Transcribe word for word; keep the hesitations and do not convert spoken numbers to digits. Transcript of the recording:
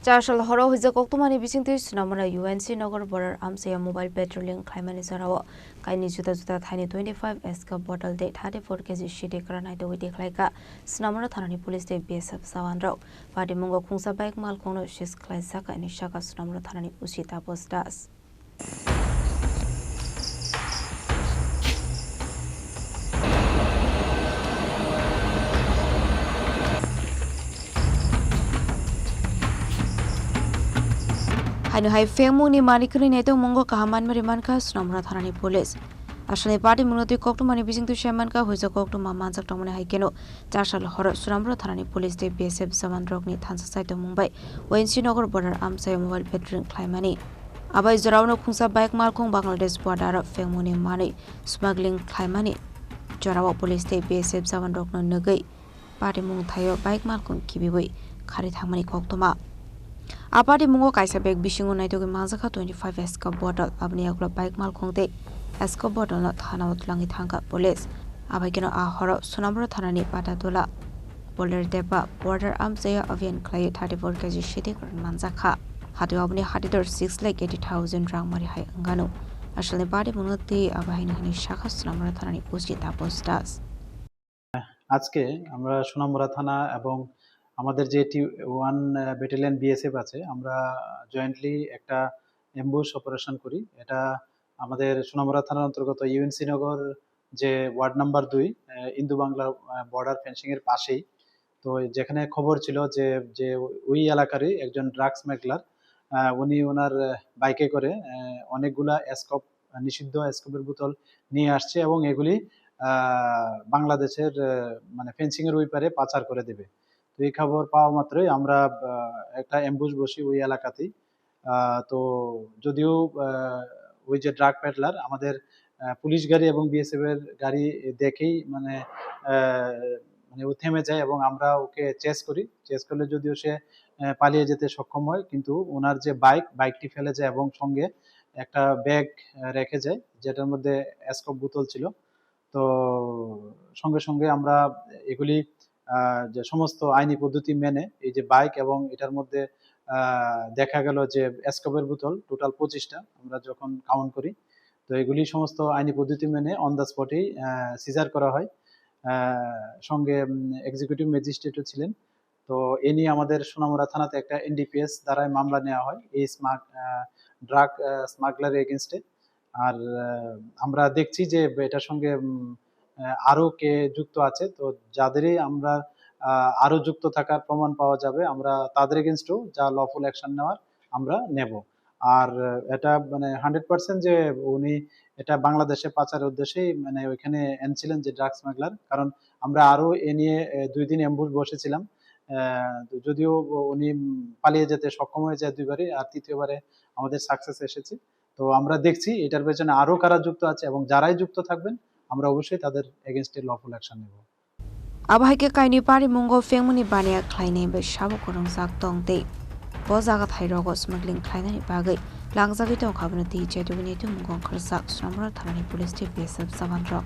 Char sal horo huijak koktwmani bisingtwi Sonamura U N C Nagar border amchaya mobile patrolling khlaimani jorao kaini juda juda thaini twenty five S K bottle tei thirty four K G sidi kwran naitugwi tikhlaikha Sonamura thanani police tei B S F jawanrok. Patimungo khungsa bike malkhungno seize khlaijak, ani saka Sonamura thanani O C Taposh Das. Haino hai phengmungni manwi khwnwi naitokmungo kaham manmari mankha Sonamura thanani police. Asalni party mungno twi koktwmani bisingtwi sai mankha, huijak koktwma manjak tongmani hai kheno char sal horo Sonamura thanani police tei B S F jawan rokni thansa sai tongmung bai O N C Nagar border amchaya mobile patrolling khlaimani. Abai joraono khungsa bike malkhung Bangladesh border o phengmungni manwi smuggling khlaimani jorao police tei B S F jawan rokno nugwi patimung thaio bike malkhung kibiwi khari thangmani koktwma. A patimungo kaisa bag bisingo naitugwi manjakha twenty five S K bottle, aboni yagulo bike malkhung tei S K bottle no thana o twlangwi thangkha police. Abai kheno a horo Sonamura thanani Patatola Poler Deba border amchaya abhiyan khlaiwi thirty four K G sidi kwran manjakha. Hatwi aboni hatidor six lakh eighty thousand rang mari hai wngano. Asalni patimungno twi abai haino hwnwi sakha Sonamura thanani O C Taposh Das. আজকে আমরা সোনামুড়া থানা এবং আমাদের যে টি-, ওয়ান, আহ, battalion BSF আছে, আমরা জয়েন্টলি একটা ambush operation করি। এটা আমাদের সোনামুড়া থানার অন্তর্গত ইউএনসি নগর যে ওয়ার্ড নাম্বার দুই, আহ, ইন্দু বাংলা, আহ, বর্ডার ফেন্সিং এর পাশেই। তো যেখানে খবর ছিল যে, যে ওই এলাকারই একজন ড্রাগ স্মাগলার, আহ, উনি ওনার, আহ, বাইকে করে, আহ, অনেকগুলা স্কোপ, আহ, নিষিদ্ধ স্কোপের বোতল নিয়ে আসছে এবং এগুলি, আহ, বাংলাদেশের, আহ, মানে ফেন্সিং এর ওই পারে পাচার করে দেবে। তো এই খবর পাওয়া মাত্রই আমরা, আহ, একটা অ্যাম্বুশ বসি ওই এলাকাতেই। আহ, তো যদিও, আহ, ওই যে ড্রাগ পেডলার আমাদের, আহ, পুলিশ গাড়ি এবং বিএসএফ এর গাড়ি দেখেই মানে, আহ, মানে ও থেমে যায় এবং আমরা ওকে চেস করি। চেস করলে যদিও সে, আহ, পালিয়ে যেতে সক্ষম হয়, কিন্তু ওনার যে বাইক, বাইকটি ফেলে যায় এবং সঙ্গে একটা ব্যাগ, আহ, রেখে যায়, যেটার মধ্যে স্কোপ বোতল ছিল। তো সঙ্গে সঙ্গে আমরা এগুলি, আহ, যে সমস্ত আইনি পদ্ধতি মেনে এই যে বাইক এবং এটার মধ্যে, আহ, দেখা গেল যে স্কোপের বোতল টোটাল পঁচিশটা আমরা যখন কাউন্ট করি, তো এগুলি সমস্ত আইনি পদ্ধতি মেনে অন দ্য স্পটেই, আহ, সিজার করা হয়। আহ, সঙ্গে, উম, এক্সিকিউটিভ ম্যাজিস্ট্রেটও ছিলেন। তো এ নিয়ে আমাদের সোনামুড়া থানাতে একটা এনডিপিএস ধারায় মামলা নেওয়া হয় এই স্মাগ-, আহ, ড্রাগ, আহ, স্মাগলারের এগেইনস্টে। আর, আহ, আমরা দেখছি যে এটার সঙ্গে, উম, আহ, আরো কে যুক্ত আছে। তো যাদেরই আমরা, আহ, আরো যুক্ত থাকার প্রমাণ পাওয়া যাবে, আমরা তাদের এগেইনস্টেও যা লফুল অ্যাকশন নেওয়ার আমরা নেব। আর, আহ, এটা মানে হান্ড্রেড পার্সেন্ট যে উনি এটা বাংলাদেশে পাচারের উদ্দেশ্যেই মানে ওইখানে এনেছিলেন যে ড্রাগ স্মাগলার, কারণ আমরা আরো এ নিয়ে, আহ, দুই দিন অ্যাম্বুশ বসেছিলাম। আহ, তো যদিও উ-, উনি, উম, পালিয়ে যেতে সক্ষম হয়ে যায় দুইবারই, আর তৃতীয়বারে আমাদের সাকসেস এসেছে। তো আমরা দেখছি এটার পেছনে আরো কারা যুক্ত আছে এবং যারাই যুক্ত থাকবেন আমরা অবশ্যই তাদের এগেইনস্টে লফুল অ্যাকশন নেব। Abo hai khe kainwi parimungo phengmani baniya khlainai bai sabo kwrwngjak tong tei bo jaga thairogo smuggling khlainani bagwi langjagwi tongkha, abono twi chaitugwi naitukmungo wngkharjak Sonamura thanani police tei B S F jawanrok.